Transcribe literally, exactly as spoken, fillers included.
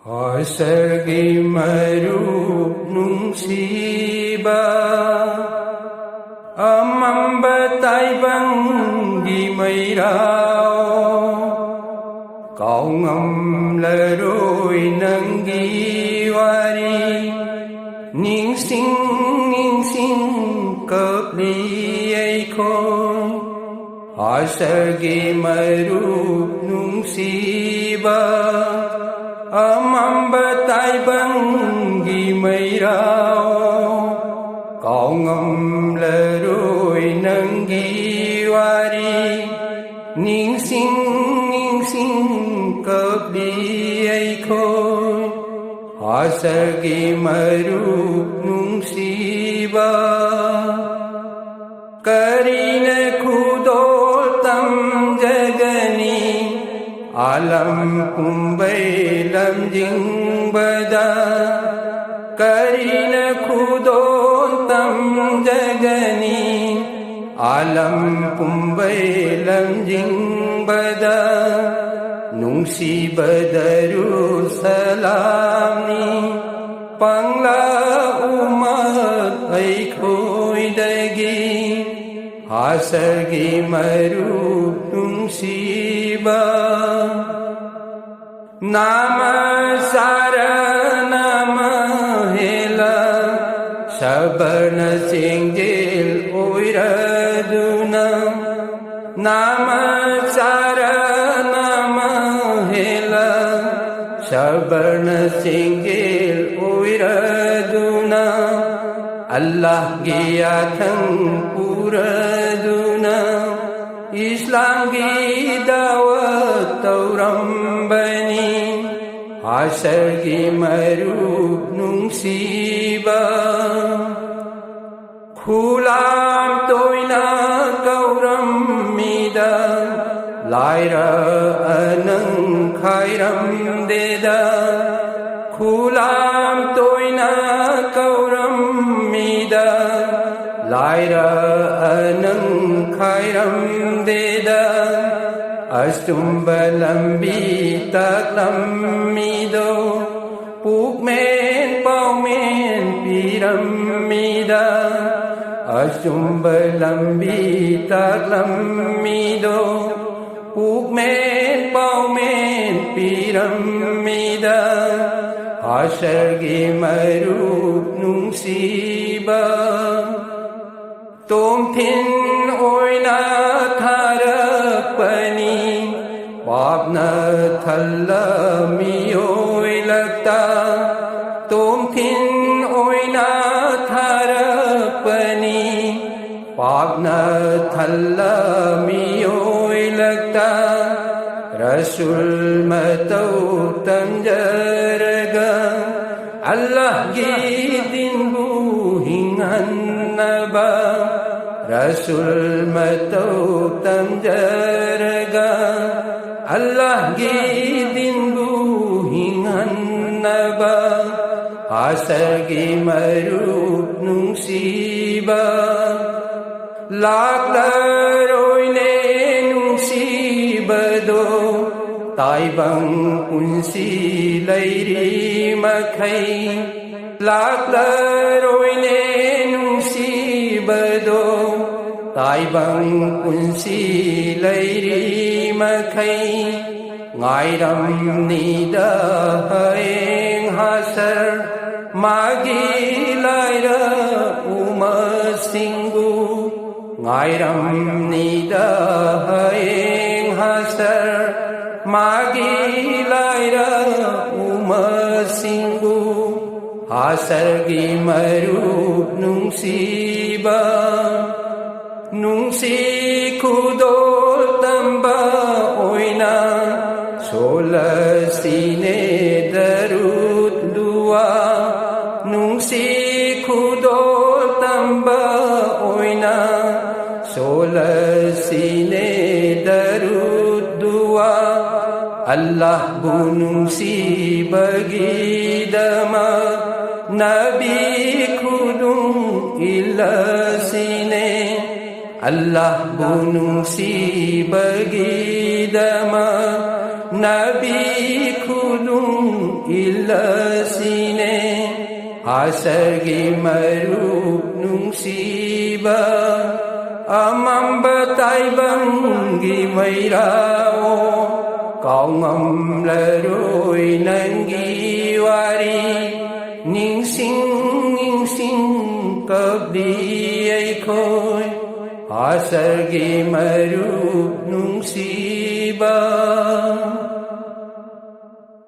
ꯍꯥꯁꯔꯒꯤ ꯃꯔꯨꯞ ꯅꯨꯡꯁꯤꯕ, ꯑꯃꯝꯕ ꯇꯥꯏꯕꯪꯒꯤ ꯃꯩꯔꯥꯎ, ꯀꯥꯎꯉꯝꯂꯔꯣꯏ ꯅꯪꯒꯤ ꯋꯥꯔꯤ꯫ ꯅꯤꯡꯁꯤꯡ ꯅꯤꯡꯁꯤꯡ ꯀꯞꯂꯤ ꯑꯩꯈꯣꯏ꯫ ꯍꯥꯁꯔꯒꯤ ꯃꯔꯨꯞ ꯅꯨꯡꯁꯤꯕ, ꯑꯃꯝꯕ ꯇꯥꯏꯕꯪꯒꯤ ꯃꯩꯔꯥꯎ, ꯀꯥꯎꯉꯝꯂꯔꯣꯏ ꯅꯪꯒꯤ ꯋꯥꯔꯤ꯫ ꯅꯤꯡꯁꯤꯡ ꯅꯤꯡꯁꯤꯡ ꯀꯞꯂꯤ ꯑꯩꯈꯣꯏ꯫ ꯍꯥꯁꯔꯒꯤ ꯃꯔꯨꯞ ꯅꯨꯡꯁꯤꯕ, ꯀꯔꯤꯅ ꯈꯨꯗꯣꯜ ꯇꯝꯖꯒꯅꯤ? ꯑꯥꯂꯝ ꯄꯨꯝꯕꯩ ꯂꯝꯖꯤꯡꯕꯗ ꯀꯔꯤꯅ ꯈꯨꯗꯣꯜ ꯇꯝꯖꯒꯅꯤ? ꯑꯥꯂꯝ ꯄꯨꯝꯕꯩ ꯂꯝꯖꯤꯡꯕꯗ ꯅꯨꯡꯁꯤꯕ ꯗꯔꯨꯁꯂꯥꯝꯅꯤ꯫ ꯄꯪꯂꯥꯛ ꯎꯃꯠ ꯑꯩꯈꯣꯏꯗꯒꯤ ꯍꯥꯁꯔꯒꯤ ꯃꯔꯨꯞ ꯅꯨꯡꯁꯤꯕ꯫ ꯅꯥꯃ ꯁꯥꯔ ꯅꯥꯃ ꯍꯦꯂ ꯁꯕꯔꯅ ꯆꯦꯡꯖꯦꯜ ꯑꯣꯏꯔꯗꯨꯅ꯫ ꯅꯥꯃ ꯁꯥꯔ ꯅꯥꯃ ꯍꯦꯂ ꯁꯕꯔꯅ ꯆꯦꯡꯖꯦꯜ ꯑꯣꯏꯔꯗꯨꯅ꯫ ꯑꯜꯂꯥꯍꯒꯤ ꯌꯥꯊꯪ ꯄꯨꯔꯗꯨꯅ ꯏꯁꯂꯥꯝꯒꯤ ꯗꯥꯋꯠ ꯇꯧꯔꯝꯕꯅꯤ꯫ ꯍꯥꯁꯔꯒꯤ ꯃꯔꯨꯞ ꯅꯨꯡꯁꯤꯕ꯫ ꯈꯨꯂꯥꯝ ꯇꯣꯏꯅ ꯀꯧꯔꯝꯃꯤꯗ ꯂꯥꯏꯔ ꯑꯅꯪ ꯈꯥꯏꯔꯝꯗꯦꯗ꯫ ꯈꯨꯂꯥꯝ ꯇꯣꯏꯅ ꯀꯧꯔꯝꯃꯤꯗ ꯂꯥꯏꯔ ꯑꯅꯪ ꯈꯥꯏꯔꯝꯗꯦꯗ꯫ ꯑꯆꯨꯝꯕ ꯂꯝꯕꯤ ꯇꯥꯛꯂꯝꯃꯤꯗꯣ, ꯄꯨꯛꯃꯦꯟ ꯄꯥꯎꯃꯦꯟ ꯄꯤꯔꯝꯃꯤꯗ꯫ ꯑꯆꯨꯝꯕ ꯂꯝꯕꯤ ꯇꯥꯛꯂꯝꯃꯤꯗꯣ, ꯄꯨꯛꯃꯦꯟ ꯄꯥꯎꯃꯦꯟ ꯄꯤꯔꯝꯃꯤꯗ꯫ ꯍꯥꯁꯔꯒꯤ ꯃꯔꯨꯞ ꯅꯨꯡꯁꯤꯕ, ꯇꯣꯝꯊꯤꯟ ꯑꯣꯏꯅ ꯊꯥꯔꯛꯄꯅꯤ, ꯄꯥꯞꯅ ꯊꯜꯂ ꯃꯤꯑꯣꯏ ꯂꯛꯇ꯫ ꯇꯣꯝꯊꯤꯟ ꯑꯣꯏꯅ ꯊꯥꯔꯛꯄꯅꯤ, ꯄꯥꯞꯅ ꯊꯜꯂ ꯃꯤꯑꯣꯏ ꯂꯛꯇ꯫ ꯔꯁꯨꯜ ꯃꯇꯧ ꯇꯝꯖꯔꯒ, ꯑꯜꯂꯥꯍꯒꯤ ꯗꯤꯟꯕꯨ ꯍꯤꯡꯍꯟꯅꯕ꯫ ꯔꯁꯨꯜ ꯃꯇꯧ ꯇꯝꯖꯔꯒ, ꯑꯜꯂꯥꯍꯒꯤ ꯗꯤꯟꯕꯨ ꯍꯤꯡꯍꯟꯅꯕ꯫ ꯍꯥꯁꯔꯒꯤ ꯃꯔꯨꯞ ꯅꯨꯡꯁꯤꯕ, ꯂꯥꯛꯂꯔꯣꯏꯅꯦ ꯅꯨꯡꯁꯤꯕꯗꯣ, ꯇꯥꯏꯕꯪ ꯄꯨꯟꯁꯤ ꯂꯩꯔꯤ ꯃꯈꯩ꯫ ꯂꯥꯛꯂꯔꯣꯏꯅꯦ ꯅꯨꯡꯁꯤꯕꯗꯣ, ꯇꯥꯏꯕꯪ ꯄꯨꯟꯁꯤ ꯂꯩꯔꯤ ꯃꯈꯩ꯫ ꯉꯥꯏꯔꯝꯅꯤꯗ ꯍꯌꯦꯡ ꯍꯥꯁꯔ, ꯃꯥꯒꯤ ꯂꯥꯏꯔ ꯎꯃꯁꯤꯡꯕꯨ꯫ ꯉꯥꯏꯔꯝꯅꯤꯗ ꯍꯌꯦꯡ ꯍꯥꯁꯔ, ꯃꯥꯒꯤ ꯂꯥꯏꯔ ꯎꯃꯁꯤꯡꯕꯨ꯫ ꯍꯥꯁꯔꯒꯤ ꯃꯔꯨꯞ ꯅꯨꯡꯁꯤꯕ, ꯅꯨꯡꯁꯤ ꯈꯨꯗꯣꯜ ꯇꯝꯕ ꯑꯣꯏꯅ ꯁꯣꯜꯂꯁꯤꯅꯦ ꯗꯔꯨꯗ ꯗꯨꯋꯥ꯫ ꯅꯨꯡꯁꯤ ꯈꯨꯗꯣꯜ ꯇꯝꯕ ꯑꯣꯏꯅ ꯁꯣꯜꯂꯁꯤꯅꯦ ꯗꯔꯨꯗ ꯗꯨꯋꯥ꯫ ꯑꯜꯂꯥꯍꯕꯨ ꯅꯨꯡꯁꯤꯕꯒꯤꯗꯃꯛ ꯅꯕꯤ ꯈꯨꯗꯨꯝ ꯏꯜꯂꯁꯤꯅꯦ꯫ ꯑꯜꯂꯥꯍꯕꯨ ꯅꯨꯡꯁꯤꯕꯒꯤꯗꯃꯛ ꯅꯕꯤ ꯈꯨꯅꯨꯡ ꯏꯜꯂꯁꯤꯅꯦ꯫ ꯑꯁꯔꯒꯤ ꯃꯔꯨꯞ ꯅꯨꯡꯁꯤꯕ, ꯑꯃꯝꯕ ꯇꯥꯏꯕꯪꯒꯤ ꯃꯩꯔꯥꯑꯣ, ꯀꯥꯎꯉꯝꯂꯔꯣꯏ ꯅꯪꯒꯤ ꯋꯥꯔꯤ꯫ ꯅꯤꯡꯁꯤꯡ ꯅꯤꯡꯁꯤꯡ ꯀꯞꯂꯤ ꯑꯩꯈꯣꯏ, ꯑꯁꯔꯒꯤ ꯃꯔꯨꯞ ꯅꯨꯡꯁꯤꯕ꯫